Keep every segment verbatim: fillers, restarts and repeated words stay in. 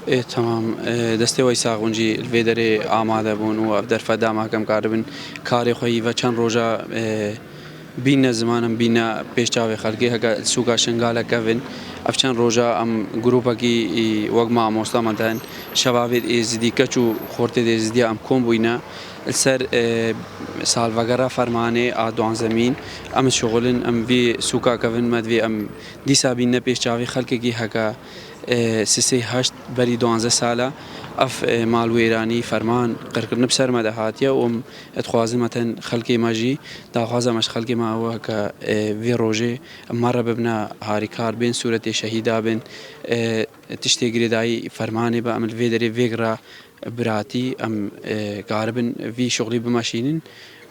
Ê, temam. Ê, destê we sax bûn jî li vê derê amade bûn û ev derfet da me ke em karibin karê xwe yî ve çend roja, ê, bîne ziman, em bîne pêş çavê xelkê, heke li sûka Şingalê kevin. Ev çend roja em grûpekî, ê, wek mamosta me tên, şevabê êzidî, keç û xortê êzidiya em kom bûyne. Li ser, ê, salvegera fermanê a duanzemîn, em şixulin, em vî sûka kevin, me divê em dîsa bîne pêş çavê xelkekî heke, e, sisê heşt berî duanzeh sala ev, e, malwêranî, ferman, qirkirin bi ser me de hatiye û em dixwazin me tên xelkê me jî, daxwaza me ji xelkê me ew e ke, e, vê rojê em me re bibine harîkar, bên sûretê şehîda bin, e, tiştê girêdayî fermanê be, em li vê derê vê re biratî em, e, karibin vî şixulî bimeşînin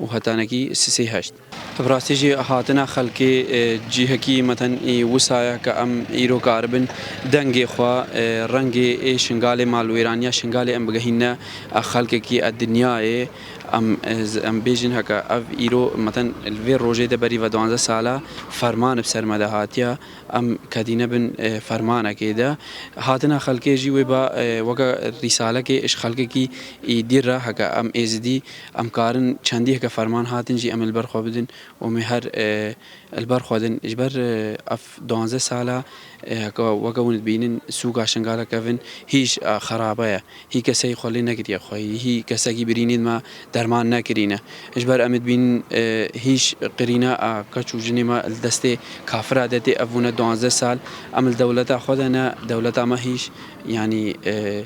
û hetanekî sisê heşt. Bi rastî jî hatina xelkê, e, cihekî meten î wisa ye ke em îro karibin dengê xwe, e, rengê ê Şingalê, malwêraniya Şingalê em bigehîne a xelkekî a dinyayê. Em, e, z-, em bêjin heke ev îro meten li vê rojê de berî ve duanzeh sala ferman bi ser me de hatiye. Em kedîne bin, e, fermanekê de. Hatina xelkê jî wê ba, e, weke rîsalekê ji xelkekî î dîr re heke em êzidî, em karin çendî heke ferman hatin jî em li ber xwe bidin û em ê her, e, li ber xwe din. Ji ber, e, ev duanzeh sala, e, heke weke hûn dibînin sûka Şingalê kevin hîş, e, xerabe ye. Hî keseyî xwe lê nekiriye xweyî, hî kesekî birînên me derman nekirîne. Ji ber em dibînin, e, hîş qirîne a keç û jinê me li destê kafira de tê, ev bûne duanzeh sal. Em li dewleta xwe de ne, dewleta me hîş, yanî, e,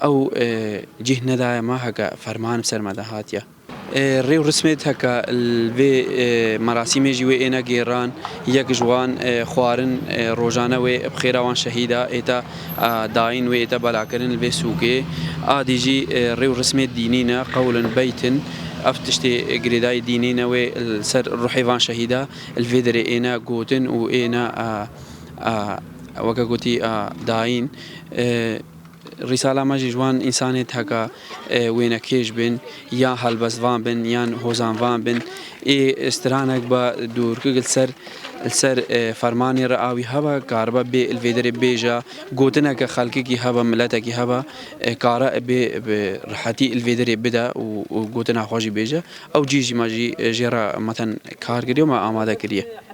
ew, e, cih nedaye me heke ferman bi ser me de hatiye. E, rê û rismê heke li vê, e, merasîmê jî wê êne gêran, yek ji wan, e, xwarin, e, rojane wê bi xêra wan şehîda êta, e, dayîn, wê êta belakirin li vê sûkê. A dî jî, e, rê û rismê dînî ne, qewlin, beytin, ev tiştê girêdayî dînî ne, wê li ser ruhê van şehîda li vê derê êne gotin û êne, e, e, weke gotî, e, dayîn. E, Rîsala me jî ji wan însanê heke, e, wênekêj bin, ya helbestvan bin, yan hozanvan bin. Ê stranek be dûrkik li ser, li ser, e, fermanê re a wî hebe, karibe bê li vê derê bêje, gotineke xelkekî hebe, miletekî hebe, e, kare bê bi rehetî li vê derê bide û, û gotina xwe jî bêje. Ew cî jî me jî, e, jê re meten kar kiriye û me amade kiriye.